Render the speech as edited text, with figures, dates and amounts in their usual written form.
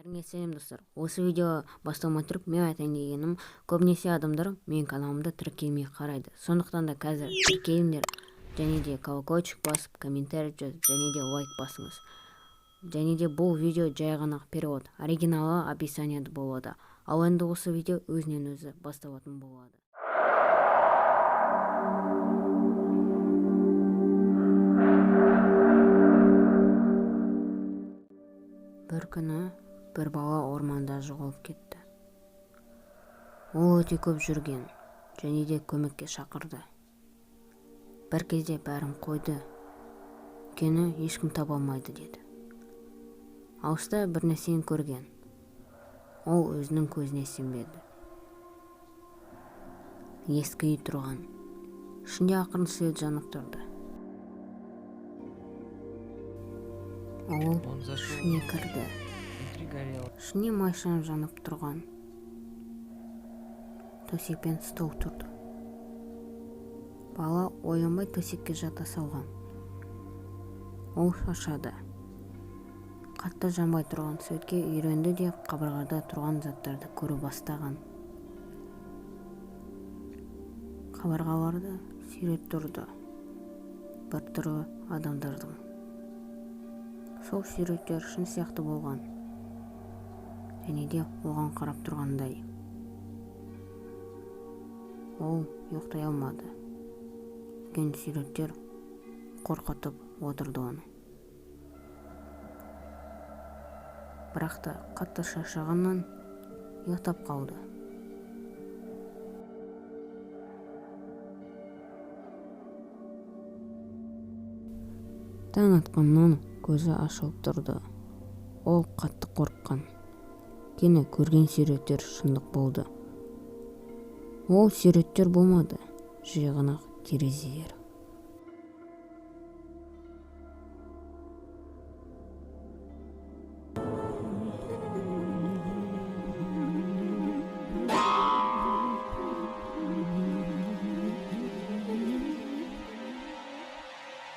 Бәріңе сәлем, достар! Осы видео басталмай тұрып, мен айтайын дегенім, көбінесе адамдар менің каналымды тіркелмей қарайды. Сондықтан да қазір тіркеліңдер және де колокольчик басып, комментарий жазып және де лайк басыңыз. Және де бұл видео жай ғана перевод, оригиналы описанияда болады. Ал енді осы видео өзінен өзі басталатын болады. Бір күні бір бала орманда жоғалып кетті. Ол өте көп жүрген және де көмекке шақырды. Бір кезде бәрін қойды, өйткені ешкім таба алмайды деді. Алыста бір нәрсені көрген. Ол өзінің көзіне сенбеді. Ескі үй тұрған. Ішінде ақырын свет жанып тұрды. Ол Он зашел, ішіне кірді. Внутри горело. Ішіне май шам жанып тұрған. Төсек пен стол тұрды. Бала оянбай төсекке жата салған. Ол шаршады. Қатты жанбай тұрған светке үйренді де қабырғада тұрған заттарды көре бастаған. Қабырғаларда сурет тұрды. Бір түрлі адамдардың. Сол суреттер шын сияқты болған. Және де оған қарап тұрғандай. Ол ұйықтай алмады. Өйткені суреттер қорқытып отырды оны. Бірақ та қатты шаршағаннан ұйықтап қалды. Таң атқаннан көзі ашылып тұрды. Ол қатты қорыққан. Өйткені көрген суреттер шындық болды. Ол суреттер болмады, жай ғана терезелер.